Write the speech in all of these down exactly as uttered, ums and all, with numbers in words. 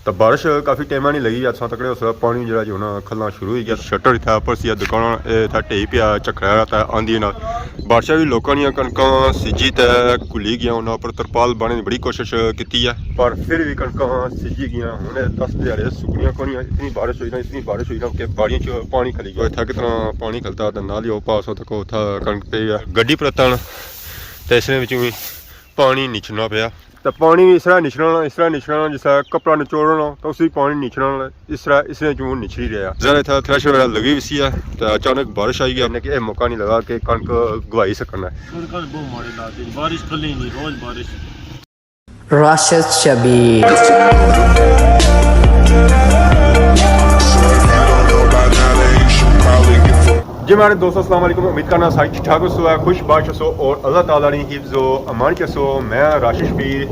تے بارش کافی ٹائم نی لگی، اتھاں تکنے اس ویلے پانی جیہڑا جی ہن کھلنا شروع ہوئی گیا۔ شٹر اتھے اپر سی، دکان اے اتھے ڈھئی پیا، جھکھڑا تے آندھی نال بارشاں وی لوکاں نیاں کنکاں سجی تے گھلی گیاں، انہاں اپر ترپال بانے دی بڑی کوشش کیتی ہے، پر پھر وی کنکاں سجی گیاں۔ ہن اے دس دیہاڑے سکنیاں کونیاں، اتنی بارش ہوئی نا، اتنی بارش ہوئی نا کہ باڑیاں چ پانی کھلی گیا۔ اتھے کتنا پانی کھلتا تے نال ہی او پاسوں تک اتھے کنک پئی ہے۔ گڈی پرتن تے اس نے وچوں وی پانی نچنا پیا۔ تے پانی وی اس طرح نچنا، اس طرح نچنا، جس طرح کپڑا نچوڑنا تے اسی پانی نچنا، اس طرح اس نے چوں نچلی رہیا۔ ذرا اتھا تھریشر وغیرہ لگی ہوئی سی ہے، تے اچانک بارش آئی گیا، یعنی کہ اے موقع نہیں لگا کہ کنک گوائی سکنا ہے۔ سڑکاں بہت ماڑے لاتے، بارش کھلی نہیں، روز بارش۔ راشد شبیر۔ جی میرے دوستو، السلام علیکم، امید کرنا سارے ٹھیک ٹھاک ہوسو، خوش باش ہوسو اور اللہ تعالیٰ نی حفظ و امان چ ہوسو۔ میں راشد شبیر،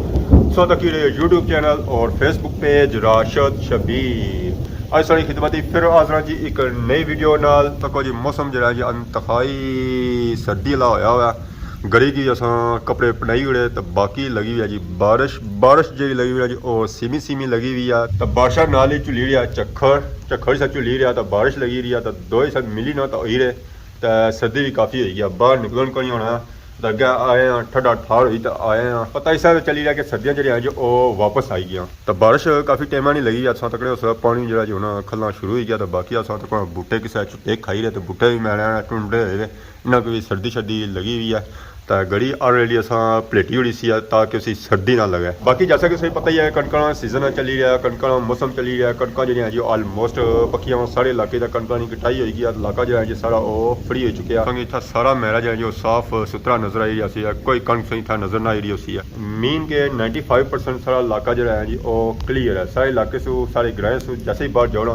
سو تکی رہے یوٹیوب چینل اور فیس بک پیج راشد شبیر۔ اج ساری خدمت ہی پھر حاضر ہاں جی ایک نئی ویڈیو نال۔ تکو جی موسم جڑا ہے جی انتہائی سردی والا ہویا ہوا ہے۔ گلی کی اساں کپڑے پنائی اڑے تے باقی لگی ہوئی ہے جی بارش۔ بارش جیڑی لگی ہوئی ہے جی او سیمی سیمی لگی ہوئی ہے۔ تے بارشاں نال ہی جھلی رہیا جھکھڑ، جھکھڑ سا جھلی رہیا تے بارش لگی رہی ہے تے دوئے سا ملی نہ تے ہوئی رہے۔ تے سردی وی کافی ہوئی گیا، باہر نکلن کوئی ہونا۔ تے اگے آئے آں، ٹھڈا ٹھار ہوئی تے آئے آں۔ پتہ اس طرح چلی رہیا کہ سردیاں جیڑیاں ہیں جو او واپس آئی گیاں۔ تے بارش کافی ٹائم نی لگی، اتھاں تکنے اس ویلے پانی جیڑا جو نا کھلنا شروع ہوئی گیا تے باقی اتھاں تک بوٹے کسے چھٹے کھائی رہے تے بوٹے وی میلے ٹنڈے ہوئے وے۔ انہاں کو وی سردی شردی لگی ہوئی ہے۔ تے گڑی آلریڈی اساں پلیٹی اڑی سی تاکہ اسی سردی نہ لگے۔ باقی جیسا کہ تساں پتہ ہی ہے، کنکاں نا سیزن چلی رہیا، کنکاں نا موسم چلی رہیا، کنکاں جیڑیاں ہیں جی آلموسٹ پکیاں، سارے علاقے دا کنکاں نی کٹائی ہوئی گیا، علاقہ جیڑا ہے جی سارا او فری ہوئی چکیا۔ کیونکہ اتھا سارا میلہ جیڑا ہے جی او صاف ستھرا نظر آئی رہیا سی، کوئی کنک تساں اتھا نظر نہ آئی رہی ہوسی ہے۔ مین کہ نائنٹی فائیو پرسینٹ سارا علاقہ جیڑا ہے جی او کلیئر ہے۔ سارے علاقے سو، سارے گرائیں سو جیسے ہی باہر جاؤ نا،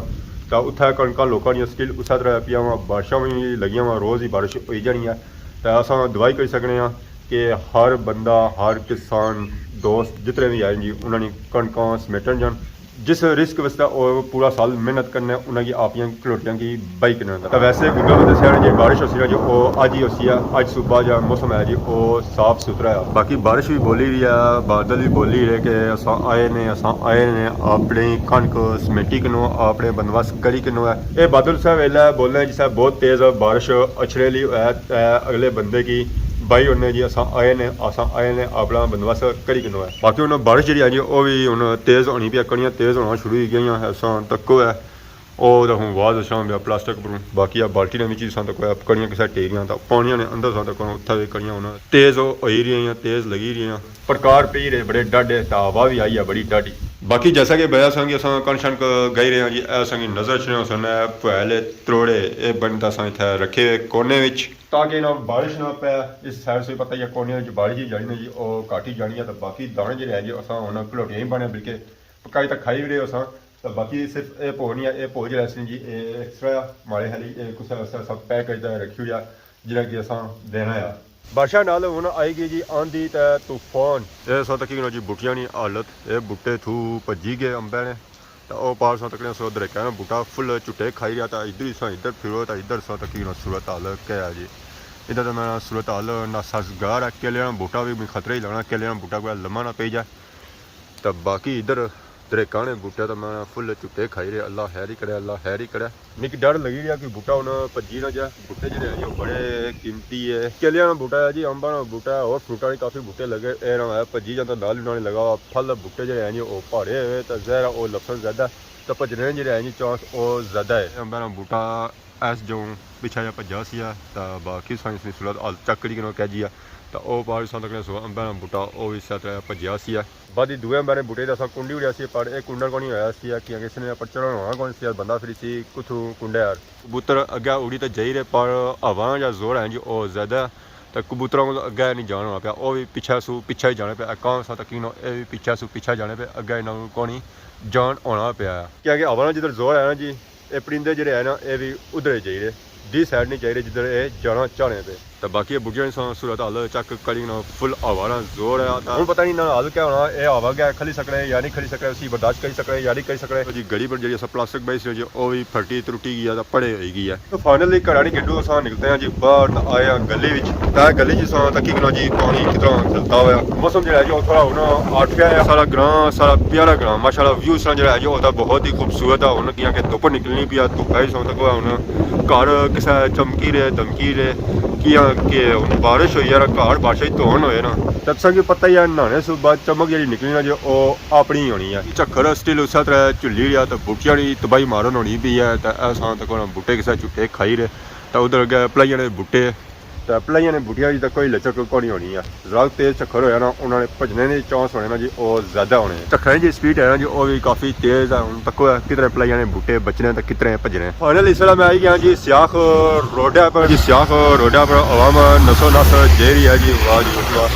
تاں اتھا کنکاں لوکاں نیاں سٹل اسے طرح پیاں وا، بارشاں وی لگیاں وا، روز ہی بارش ہوئی جانی ہے۔ تے اساں دعا ہی کری سکنے آں کہ ہر بندہ، ہر کسان دوست جتنے وی آئے جی، انہاں نی کنکاں سمیٹن جان۔ جس رزق واسطے او پورا سال محنت کرنے، انہاں کی آپیاں کلوٹیاں کی بائی کرنا۔ تے ویسے گوگل نے دسیا جی بارش ہوسی نا جی او اج ہی ہوسی ہے، اج صبح جا موسم ہے جی او صاف ستھرا ہے۔ باقی بارش وی بولی رہی ہے، بادل وی بولی رہے کہ اساں آئے نے، اساں آئے نے، اپنی کنک سمیٹی کنو، اپنے بندوبست کری کنو ہے۔ اے بادل سا ویلا ہے، بولنے جسے بہت تیز بارش اچھنے لی ہے، تے اگلے بندے کی بائی ہونے جی اساں آئے نے، اساں آئے نے، اپنا بندوبست کری کنو ہے۔ باقی ہن بارش جیڑی ہے جی او وی ہن تیز ہونی پئی، کڑیاں تیز ہونا شروع ہوئی گئیاں، اساں تکو ہے۔ او تے ہن واز اچھنا پیا پلاسٹک پروں۔ باقی آ بالٹی نے وچ اساں تکو ہے، کڑیاں کسے ٹیریاں تاں پانیاں نے اندر اساں تکو اتھا وی کڑیاں ہن تیز ہوئی رہیاں، تیز لگی رہیاں۔ پرکار پئی رہے بڑے ڈاڈے، تاں ہوا وی آئی ہے بڑی ڈاڈی۔ باقی جیسا کہ بیا ساں کہ اساں کن شن گئی رہے ہاں جی، اے ساں کی نظر اچھنے ہوسن، اے پہلے تروڑے، اے بنتا ساں اتھے رکھے ہوئے کونے وچ۔ تاکہ انہاں بارش نہ پے، اس سائیڈ سے پتہ ہی ہے کونے وچ بارش ہی جانی نا جی، او گھٹ ہی جانی ہے، تے باقی دانے جیڑے ہیں جی اساں ہن کلوٹیاں ہی بانے، بلکہ پکائی تاں کھائی وی رہے ہو ساں۔ تے باقی صرف اے پو نہیں ہے، اے پو جیڑا سی جی، اے ایکسٹرا ہے، ماڑے خیال اے کسے واسطے اساں پیک کری تے رکھی ہوئی ہے، جیڑا کہ اساں دینا ہے۔ بارشاں نال ہن آئی گئی جی آندھی تے طوفان۔ اے اساں تکی نا جی بوٹیاں نی حالت، اے بوٹے تھو بھجی گئے امبے نے۔ تے او پار اساں تکنے سو دریکا نا بوٹا فل چٹے کھائی رہیا، تے ادھر ہی ساں ادھر پھرو تے ادھر اساں تکی نا صورت حال کیا ہے جی۔ ادھر تے میں صورت حال ناسازگار ہے، کیلے نا بوٹا وی خطرے ہی لگنا، کیلے نا بوٹا کوئی لمحہ نہ پئی جائے۔ تے باقی ادھر دریکاں نے بوٹے تے میں فل چٹے کھائی رہے، اللہ خیر ہی کرے، اللہ خیر ہی کرے۔ مکی ڈر لگی رہیا کہ بوٹا ہن بھجی نہ جائے، بوٹے جیڑے ہیں جی او بڑے قیمتی ہے۔ کیلیاں نا بوٹا ہے جی، امباں نا بوٹا ہے، اور فروٹاں نے کافی بوٹے لگے، اے نہ ہوئے بھجی جان تاں نال انہاں نے لگا ہوا پھل بوٹے جیڑے ہیں جی او پہاڑے ہوئے تے ظاہر ہے او لپسن زیادہ، تے بھجنے جیڑے ہیں جی چانس او زیادہ ہے۔ امباں نا بوٹا ایس جوں پچھا جا بھجا سی ہے، تے باقی سائنس نی صورت حال چیک کری کنو کہہ جی ہے، تے او پار اساں تکنے سو امباں نا بوٹا او وی اسے طرح بھجیا سی ہے۔ بعد دوئے امباں نے بوٹے تے اساں کنڈی اڑیا سی، پر اے کنڈن کونی ہویا سی، کیاں کہ اس نے پر چڑھن ہونا کون سی، بندہ پھر اسی کتھوں کنڈے یار۔ کبوتر اگے اڑی تے جائی رہے، پر ہوا نا جا زور ہے جی او زیادہ ہے، تے کبوتراں کول اگے نہیں جان ہونا پیا، او وی پچھے سو پچھے ہی جانے پے۔ اے کاں سا تکی نو، اے وی پچھے سو پچھے جانے پے، اگے انہاں کول کونی جان ہونا پیا ہے۔ کیاں کہ ہوا نا جدھر زور ہے نا جی، اے پرندے جڑے ہیں نا، اے وی ادھر ہی جائی رہے، دی سائیڈ نہیں جائی رہے جدھر اے جانا چاہنے پے۔ تے باقی بوٹیاں نی ساں صورت حال چیک کری نا، فل ہوا نا زور ہے۔ تے ہن پتہ نہیں انہاں نا حال کیا ہونا، اے ہوا گیا کھلی سکنے یا نہیں کھلی سکنے، اسی برداشت کری سکنے یا نہیں کری سکنے۔ جی گڑی پر جیڑی اساں پلاسٹک بئی سی جی، او وی پھٹی ترٹی گیا تے پڑے ہوئی گئی ہے۔ تو فائنلی گھراں نی گیٹوں اساں نکلتے ہیں جی باہر، تے آئے ہیں گلی وچ۔ تے گلی وچ اساں تکی کنا جی پانی کتنا کھلتا ہویا۔ موسم جیڑا ہے جی او تھوڑا ہن اٹھ گیا ہے۔ سارا گراں، سارا پیارا گراں، ماشاءاللہ ویو اساں جیڑا ہے جی او تاں بہت ہی خوبصورت ہے۔ ہن کیاں کہ دھوپ نکلنی پئی ہے، دھوپا وچ اساں تکو ہن کار کسے چمکی رہے، دمکی رہے، کیاں کہ ہن بارش ہوئی ہے نا، کار بارشاں وچ دھون ہوئے نا۔ تے تساں کی پتہ ہی ہے، نہانے سے بعد چمک جیڑی نکلنی نا جی، او اپنی ہونی ہے۔ جھکھر سٹل اسے طرح جھلی رہیا تے بوٹیاں نی تباہی مارن ہونی پئی ہے۔ تے اساں تکو نا بوٹے کسے جھٹے کھائی رہے، تے ادھر اگے پلائیاں نے بوٹے، تے پلائیاں نے بوٹیاں وچ تے کوئی لچک کونی ہونی ہے۔ ذرا تیز جھکھر ہویا نا، انہاں نے بھجنے نے چانس ہونے نا جی، او زیادہ ہونے۔ جھکھراں نی جی سپیڈ ہے نا جی، او وی کافی تیز ہے۔ ہن تکو ہے کتنے پلائیاں نے بوٹے بچنے تے کتنے بھجنے۔ فائنلی اس ویلے میں آئی گیا جی سیاخ روڈا پر۔ جی سیاخ روڈا پر عوام نسو نس جائی رہی ہے جی، واہ جی واہ۔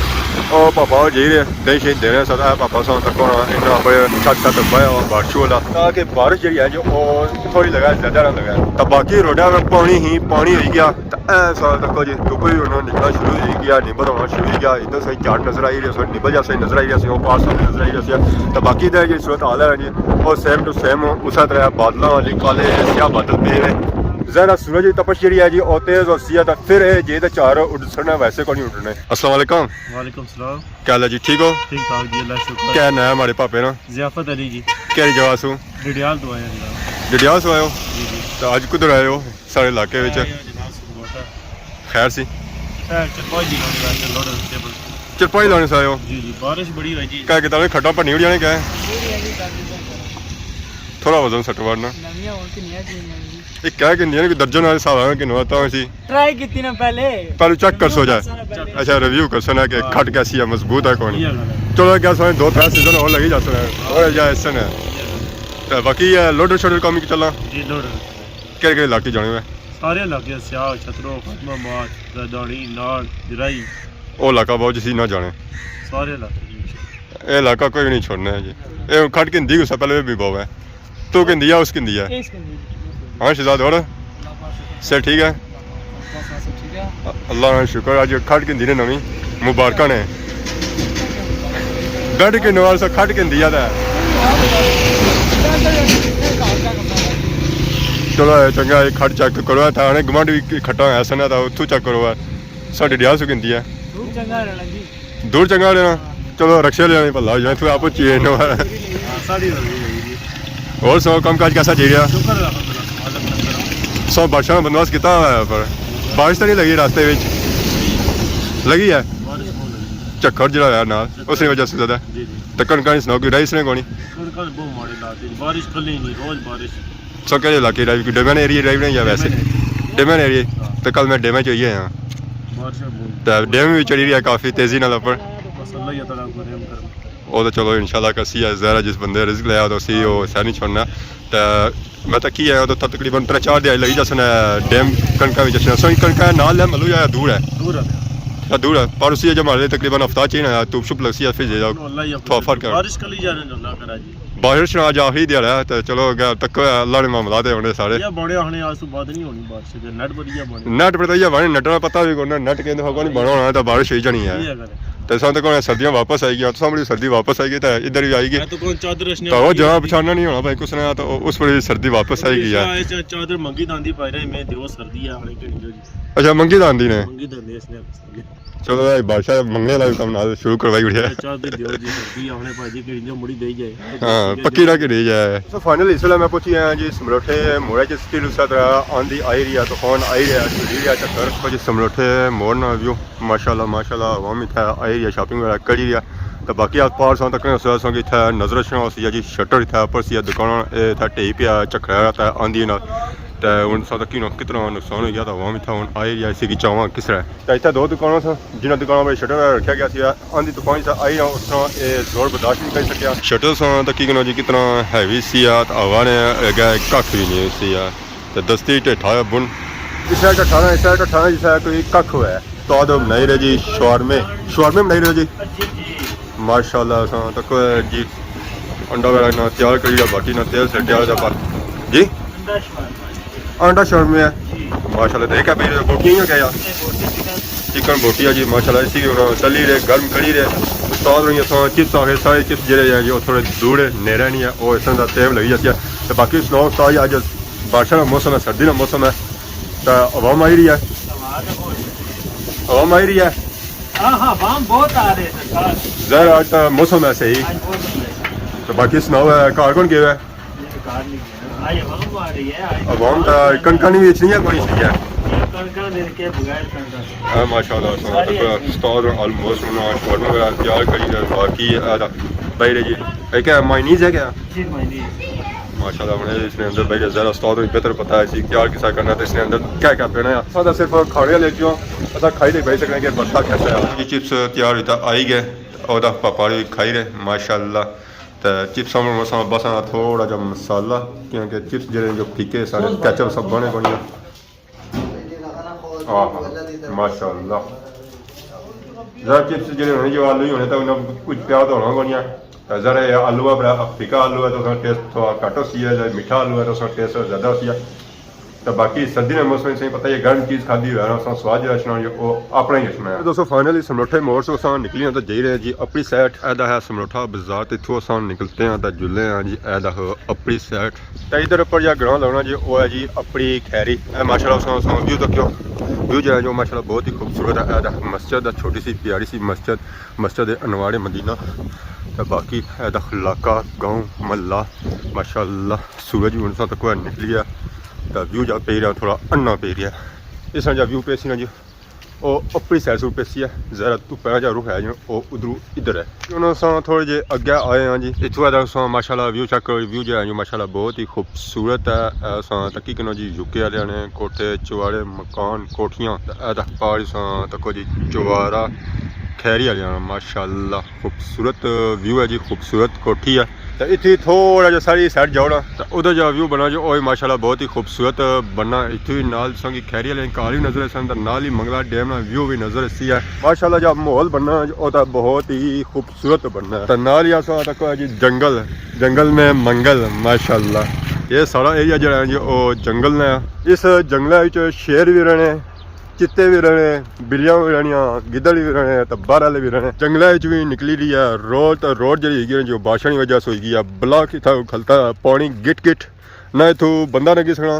او پاپا او جائی رہے، دہی شہی دینے ساتھ ہے پاپا ساں تکو نا، انہاں پر چھت چھت پایا ہوا بارش والا، تاکہ بارش جیڑی ہے جو او تھوڑی لگا، زیادہ نہ لگا۔ تے باقی روڈا پر پانی ہی پانی ہوئی گیا۔ تے اے ساں تکو جی دھوپ وی ہن نکلنا شروع ہوئی گیا، نبل ہونا شروع ہوئی گیا۔ ادھر سے جھڑ نظر آئی رہی، سو نبل جیسا ہی نظر آئی رہیا سی، او پار سا نظر آئی رہیا سی۔ تے باقی ادھر جی صورت حال ہے جی، او سیم ٹو سیم اسے طرح بادلاں والی کالے سیاہ بادل پے ہوئے۔ ظاہر ہے سورج دی تپش جیڑی ہے جی، او تیز ہوسی ہے، تے پھر اے جے تے چار اڈ سکنا، ویسے کونی اڈنے۔ السلام علیکم۔ وعلیکم السلام۔ کیا حال ہے جی، ٹھیک ہو؟ ٹھیک ٹھاک جی، اللہ شکر۔ کیا نام ہے ماڑے پاپے نا؟ ضیافت علی جی۔ کیڑی جگہ سوں؟ ڈڈیال تو آیا جناب۔ ڈڈیال سوں آئے ہو؟ جی جی۔ تے اج کدھر آئے ہو؟ سارے علاقے وچ۔ آیا جناب سکروٹا۔ خیر سی؟ اے چرپائی دی گاڑی واسطے لوڈ ٹیبل۔ چرپائی لانے سے آئے ہو؟ جی جی، بارش بڑی ہوئی جی۔ کیا کتابیں کھٹا بھنی اڑیا نے کیا ہے؟ تھوڑا وزن سٹ مارنا۔ نویاں ہون کنیاں کنیاں جی۔ یہ کیا کنیاں نے، کوئی درجن والے حساب ہے کنوا تاں اسی۔ ٹرائی کیتی نا پہلے۔ پہلے چیک کرسو جا۔ اچھا، ریویو کرسو نا کہ کھٹ کیسی ہے، مضبوط ہے کون۔ چلو، کیا سویں دو ترے سیزن اور لگی جاسو نا۔ اور جا ایسا نا۔ تے باقی یہ لوڈر شوڈر کم کی چلنا؟ جی، لوڈر۔ کہڑے کہڑے علاقے جانے ہوئے؟ سارے علاقے، سیاہ، چھترو، فاطمہ آباد، زردانی، ناڑ، جرائی۔ او علاقہ بہت جسی نہ جانے۔ سارے علاقے جی۔ اے علاقہ کوئی بھی نہیں چھوڑنا ہے جی۔ اے کھٹ گھندی اس سے پہلے بھی بہو ہے۔ تو گھندی ہے، اس گھندی ہے۔ اس گھندی ہے۔ ہاں شہزاد، اور؟ اللہ پاک شکر۔ صحت ٹھیک ہے؟ اللہ پاک شکر، سب ٹھیک ہے۔ اللہ نا شکر، اج کھٹ گھندی نے نویں، مبارکاں نے۔ بیڈ کے نوال سے کھٹ گھندی ہے تے۔ چلو اے چنگا، اے کھٹ چیک کرو، تھانے گمنڈ بھی کھٹا ہویا سنا، تے اتھوں چیک کرو۔ ساڈے ڈیال سو گھندی ہے۔ دور چنگا رہنا جی۔ دور چنگا رہنا۔ چلو، رکشے والے نے بھلا ہو جائے، تو آپ چیئے نو۔ ہاں، ساڑی ہوئی ہے جی۔ اور سو کم کاج کیسا چل رہا؟ شکر الحمدللہ، مالک نے کرم۔ سو بارشاں نا بندوبست کیتا ہوا ہے، پر بارش تو نہیں لگی راستے وچ؟ لگی ہے؟ بارش بہت لگی۔ جھکھڑ جڑا ہے نال، اس وجہ سے زیادہ۔ جی، جی۔ تے کنکاں نی سناؤ، کوئی رائی اس نے کونی؟ کنکاں بہت ماڑے لاتے، بارش کھلی نہیں، روز بارش۔ سو کہڑے علاقے ڈرائیو کی؟ ڈیمن ایریے ڈرائیو نے یا ویسے؟ ڈیمن ایریے۔ ڈیمن ایریے۔ ہاں۔ تے کل میں ڈیمن چ ہوئی آیا۔ بارشاں بہت۔ تے ڈیم بھی چڑھی رہی ہے کافی تیزی نال اوپر۔ بس اللہ ہی تعالیٰ کو رحم کرم۔ او تے چلو انشاءاللہ کسی ہے، ظاہر ہے جس بندے رزق لیا تو اسی او سہ نہیں چھوڑنا۔ تے میں تکی آیا تو تقریباً ترے چار دیہاڑی لگی جاسن ڈیم کنکاں وچ اچھنا۔ سو کنکاں نال ہے ملو یا دور ہے؟ دور ہے۔ یا دور ہے، پر اسی جمع تقریباً ہفتہ چاہیے نا، دھوپ شپ لگسی ہے، پھر جاؤ۔ اللہ ہی تھوڑا فرق ہے۔ بارش کلی جانے جو اللہ کرا جی۔ بارش نا اج آخری دیہاڑا ہے، تے چلو اگے تک اللہ نے معاملات ہونے سارے۔ یہ بڑے آخنے آج تو بعد نہیں ہونی بارش، تے نیٹ پر یہ بنے۔ نیٹ پر تو یہ بنے، نیٹ نا پتہ بھی کوئی نہ، نیٹ کہندے ہو کوئی بنا ہونا، تو بارش ہوئی جانی ہے۔ یہ اگر ہے۔ تے ساں تک سردیاں واپس آئی گیاں، تساں بڑی سردی واپس آئی گئی، تے ادھر بھی آئی گئی۔ میں تو کون چادر رشنے تو وہ والی جہاں ہے۔ پچھاڑنا نہیں ہونا بھائی، کس نے تو اس پر سردی واپس آئی گئی ہے۔ ہمیشہ اس چادر منگی داندی پائی رہے، میں دیو سردی ہے، آخنے کہنی جو جی۔ اچھا، منگی داندی نے؟ منگی داندی اس نے۔ چلو، اے بادشاہ منگنے والا بھی کم نال شروع کروائی اٹھیا۔ اچھا، دے دیو جی، سردی آنے پاجی کہ جو مڑی دے جائے۔ ہاں، پکی نہ کہ دے جائے۔ سو فائنل اس ویلے میں پہنچی آیا جی سمروٹھے موڑے چ، سٹل اس طرح آندھی آئی رہی ہے، طوفان آئی رہیا، جھلی رہیا چکر۔ او جی سمروٹھے موڑ نا ویو، ماشاءاللہ، ماشاءاللہ، عوام اتھے آئی رہی ہے، شاپنگ وغیرہ کری رہی ہے۔ تے باقی آس پار ساں تک سو سو کہ اتھے نظر اچھنا ہوسی جی، شٹر اتھے اپر سی، دکاناں اے اتھے ڈھئی پیا، جھکھڑا تے آندھی نال۔ تے ہن ساں تک کتنا نقصان ہوئی گیا، تے عوام اتھے ہن آئی رہی ہے، اسی کی چاواں کس طرح۔ تے اتھے دو دکاناں سن، جنہاں دکاناں پر شٹر رکھیا گیا سی، آندھی طوفان جس آئی نا، اس طرح اے زور برداشت نہیں کر سکیا۔ شٹر ساں تکی کنو جی کتنا ہیوی سی آ، تے ہوا نے اگے ککھ وی نہیں سی آ، تے دستی ٹھیٹھا بن۔ اس سائیڈ ٹھٹھا نا، اس سائیڈ ٹھٹھا نا، جس طرح کوئی ککھ ہوا ہے۔ تو آدھو بنائی رہے جی شوارمے، شوارمے بنائی رہے جی۔ ماشاءاللہ، اساں تک جی انڈا وغیرہ نہ تیار کری، باقی نہ تیل سٹیا ہوا پا-، جی؟ انڈا شورمے ہے۔ ماشاءاللہ، دیکھ کے بھائی، بوٹیاں ہی ہو گیا یار۔ چکن بوٹی ہے جی، ماشاءاللہ، اسی بھی انہاں تلی رہے، گرم کری رہے۔ استاد ہوراں اساں چپس آخے، سارے چپس جڑے ہیں جی، وہ تھوڑے دور ہے، نیرا نہیں ہے، وہ اس طرح دا ٹائم لگی جاتی ہے۔ تو باقی سناؤ استاد جی، اج بارشاں دا موسم ہے، سردی دا موسم ہے، تو عوام آئی رہی ہے؟ عوام آئی رہی ہے؟ ہاں، ہاں، عوام بہت آ رہے ہیں سرکار۔ ظاہر ہے، اج تو موسم ہے صحیح۔ آج موسم ہے۔ تو باقی سناؤ، ہے، گھر کون گیا ہے؟ یہ گھر نہیں گیا۔ آج عوام آ رہی ہے، آج عوام تو کنکاں نہیں بیچنی ہے، کوئی نہیں ہے۔ کنکاں دے کے بغیر کنکاں۔ ہاں، ماشاءاللہ، ساری استاد آلموسٹ انہاں شورما وغیرہ تیار کری رہے، باقی ہے دا بھائی رہے جی۔ یہ کیا مائنیز ہے کیا؟ جی، مائنیز۔ ماشاءاللہ، ہن اس نے اندر بھائی زیادہ استاد کو بہتر پتہ ہے اسی تیار کسا کرنا تے اس نے اندر کیا کیا پینا ہے۔ اساں تاں صرف کھانے والے جو اساں کھائی تے بھائی سکنے کہ بنتا کیسا ہے۔ یہ چپس تیار ہوئی تے آئی گئے، او دا پاپا بھی کھائی رہے، ماشاءاللہ۔ تے چپس ہم مساں بس تھوڑا جہا مسالہ، کیونکہ چپس جڑے جو پھیکے سارے، کیچپ سب بنے بنیا۔ آہ، ماشاءاللہ۔ ذرا چپس جڑے ہونے جو آلو ہی ہونے تو انہاں کچھ پیار تو ہونا کونیا۔ ذرا یہ آلو ہے بڑا فیکا آلو ہے تو اس ٹیسٹ تھوڑا گھٹ ہو سی ہے، ذرا میٹھا آلو ہے تو اس ٹیسٹ زیادہ ہو سی ہے۔ تو باقی سردی نے موسم سے پتہ یہ گرم چیز کھادی ہوئے نا، اس سواد جو اچھنا جو وہ اپنا ہی اچھنا ہے۔ دوستو، فائنلی سمروٹھے موڑ سے اساں نکلی ہیں تو جائی رہے ہیں جی اپنی سائیڈ۔ اے دا ہے سمروٹھا بازار، تے اتھوں اساں نکلتے ہیں تے جلے ہیں جی اے دا ہے اپنی سائیڈ۔ تے ادھر اوپر جا گراں لگنا جی، او ہے جی اپنی کھیری۔ اے ماشاءاللہ اساں، اساں ویو تکیو، ویو جو ہے جو ماشاءاللہ بہت ہی خوبصورت ہے۔ اے دا مسجد ہے، چھوٹی سی پیاری سی مسجد، مسجد انوار مدینہ۔ تے باقی اے دا علاقہ، گاؤں، محلہ، ماشاءاللہ سورج ہن اساں تکو نکلی ہے۔ تے ویو جا پئی رہیا، تھوڑا انا پئی رہیا۔ اس طرح جا ویو پیسی نا جی، او اپنی سائیڈ سوں پیسی ہے، ذرا تو پہلا جا رخ ہے جو او ادھروں ادھر ہے۔ ہن اساں تھوڑے جے اگے آئے ہاں جی، اتھوں ادا اساں ماشاءاللہ ویو چیک کرو، ویو جو ہے جو ماشاءاللہ بہت ہی خوبصورت ہے۔ اے اساں تکی کنو جی یو کے والے نے کوٹھے، چوارے، مکان، کوٹھیاں، تے ادا پار اساں تکو جی چوارا کھیری والے نے، ماشاءاللہ خوبصورت ویو ہے جی، خوبصورت کوٹھی ہے۔ تے اتھی تھوڑا جہا ساری سائیڈ جاؤ نا، تے ادھر جا ویو بنا جو، او وی ماشاءاللہ بہت ہی خوبصورت بننا۔ اتھی نال تساں کی کھیری والے گھر وی نظر اسن، تے نال ہی منگلا ڈیم نا ویو وی نظر اسی ہے۔ ماشاءاللہ جا ماحول بننا جو، او تے بہت ہی خوبصورت بننا ہے۔ تے نال ہی اساں تکو ہے جی جنگل، جنگل میں منگل، ماشاءاللہ۔ یہ سارا ایریا جڑا ہے جی، او جنگل نا ہے۔ اس جنگلے وچ شیر وی رہنے، چیتے وی رہنے، بلیاں وی رہنیاں، گدڑ وی رہنے، تے باہر والے وی رہنے۔ جنگلاں وچ وی نکلی رہی ہے روڈ، تے روڈ جڑی ہوئی گئی ہے جو بارشاں نی وجہ سے ہوئی گئی ہے بلاک، اتھا کھلتا ہے پانی گٹ گٹ، نہ اتھوں بندہ لنگھی سکنا،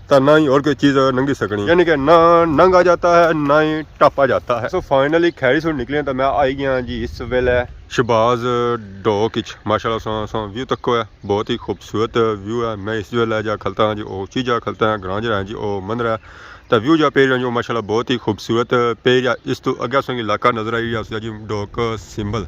تے نہ ہی اور کوئی چیز لنگھی سکنی، یعنی کہ نہ ننگا جاتا ہے، نہ ہی ٹاپا جاتا ہے۔ سو فائنلی کھیری سوں نکلے تے میں آئی گیا جی اس ویلے شہباز ڈوک اچ۔ ماشاءاللہ سو، سو ویو تکو ہے، بہت ہی خوبصورت ویو ہے۔ میں اس ویلے جا کھلتا ہاں جی، او اچی جا کھلتا ہاں، گراں جڑا ہے جی، او مندر ہے۔ تے ویو جا پئی رہیا جو ماشاءاللہ بہت ہی خوبصورت پئی رہیا۔ اس تو اگے اساں کی علاقہ نظر آئی رہیا سی جی ڈوک سمبل۔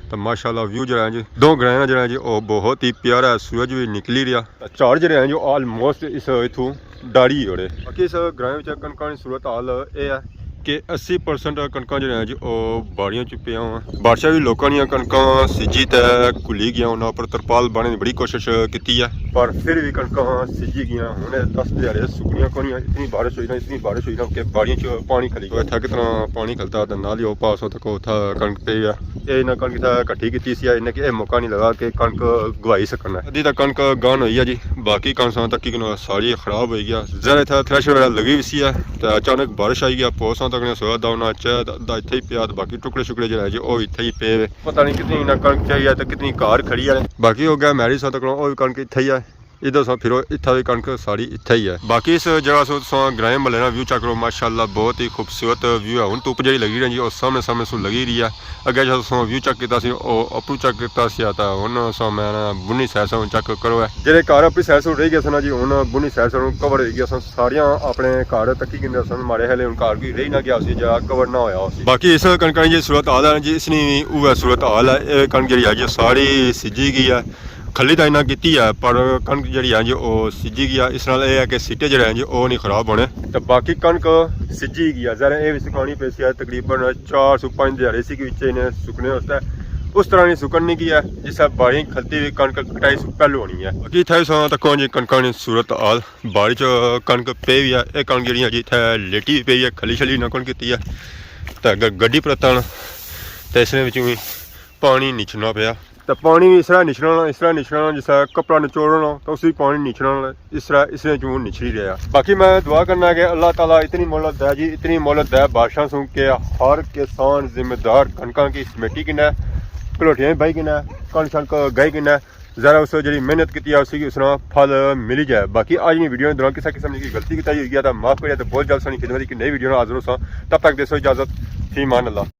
تے ماشاءاللہ ویو جڑا ہے جی، دو گرائیں جڑا ہے جی، او بہت ہی پیارا ہے۔ سورج وی نکلی رہیا۔ تے جھڑ جڑے ہیں جو آلموسٹ اس اتھوں ڈاڑی اوڑے۔ باقی اس گرائیں وچ کنکاں نی صورت حال اے ہے کہ اسی پرسنٹ کنکاں جڑے ہیں جی، او باڑیاں چ پیاں واں۔ بارشاں وی لوکاں نیاں کنکاں سجی تے کھلی گیاں، انہاں اپر ترپال بانے دی بڑی کوشش کیتی ہے، پر پھر وی کنکاں سجی گیاں۔ ہن اے دس دیہاڑے سکنیاں کونیاں، اتنی بارش ہوئی نا، اتنی بارش ہوئی نا کہ باڑیاں چ پانی کھلی گیا۔ اتھا کتنا پانی کھلتا تے نال ہی او پاسوں تک اتھا کنک پئی ہے۔ اے انہاں کنک اتھا کٹھی کیتی سی، انہاں کہ اے موقع نہیں لگا کہ کنک گوائی سکن۔ ادھی تاں کنک گان ہوئی ہے جی، باقی کنک ساں تکی کنو ساری خراب ہوئی گیا۔ ذرا اتھا تھریشر وغیرہ لگی وی سی ہے، تے اچانک بارش آئی گیا، پوساں تک نے سویا دا انہاں چاہے دا اتھے ہی پیا، تے باقی ٹکڑے شکڑے جڑے ہیں جی، او وی اتھے ہی پے وے۔ پتہ نہیں کتنی انہاں کنک چاہیے تے کتنی گھر کھڑی ہے۔ باقی ہو گیا میری ساں تک، او وی کنک اتھے ہی ہے۔ ادھر ساں پھرو، اتھا وی کنک ساری اتھے ہی ہے۔ باقی اس جگہ سو تساں گرائیں محلے نا ویو چیک کرو، ماشاءاللہ بہت ہی خوبصورت ویو ہے۔ ہن دھوپ جیڑی لگی رہی جی، او سامنے سامنے سوں لگی رہی ہے۔ اگے جیڑا تساں ویو چیک کیتا سی، او اپروں چیک کیتا سی، تے ہن تساں میں نا بنی سائیڈ سوں چیک کرو ہے۔ جیڑے گھر اپنی سائیڈ سوں رہ گئے سن جی، ہن بنی سائیڈ سوں کور ہوئی گیا سن، ساریاں اپنے گھر تکی گھندے سن، ماڑے خیال ہن گھر کوئی رہ نہ گیا سی جیڑا کور نہ ہویا سی۔ باقی اس کنکاں نی جی صورت حال ہے جی، اس نی وی اوہے صورت حال ہے۔ اے کنک جیڑی ہے جی، ساری سجی گئی ہے۔ کھلی تاں انہاں کیتی ہے، پر کنک جیڑی ہے جی، او سجی گئی ہے۔ اس نال اے ہے کہ سٹے جیڑے ہیں جی، او نہیں خراب ہونے۔ تے باقی کنک سجی گئی ہے، ذرا اے وی سکانی پیسی ہے، تقریباً چار سو پنج دیہاڑے سی کہ وچ انہیں سکنے واسطے۔ اس طرح نہیں سکن نہیں گئی ہے، جس طرح باڑی کھلتی ہوئی کنک کٹائی سوں پہلو ہونی ہے۔ باقی اتھا تساں تکو جی کنکاں نی صورت حال، باڑی چ کنک پئی ہوئی ہے۔ اے کنک جیڑی ہے جی، اتھا لیٹی ہوئی پئی ہے، کھلی شلی نہ کون کیتی ہے۔ تے اگر گڈی پر تن تے اس نے وچ وی پانی نچنا پیا۔ تے پانی وی اس طرح نچھڑنا، اس طرح نچھڑنا، جس طرح کپڑا نچوڑنا، تے اس وی پانی نچھڑنا، اس طرح اس نے چوں نچھڑی رہیا۔ باقی میں دعا کرنا کہ اللہ تعالیٰ اتنی مہلت دے جی، اتنی مہلت دے بادشاہ سوں کہ ہر کسان ذمہ دار کنکاں کی سمیٹی کنے، کلوٹیاں بائی کنے، کن شن گائی کنے، ذرا اس جڑی محنت کیتی ہے، اسی کی اس نا پھل ملی جائے۔ باقی آج نی ویڈیو دوران کسا قسم کی غلطی کیتی ہوئی ہے تو معاف کریے، تو بہت جلد سانی خدمت کی نئی ویڈیو نال حاضر ہو ساں۔ تب تک دیسو اجازت، فی امان اللہ۔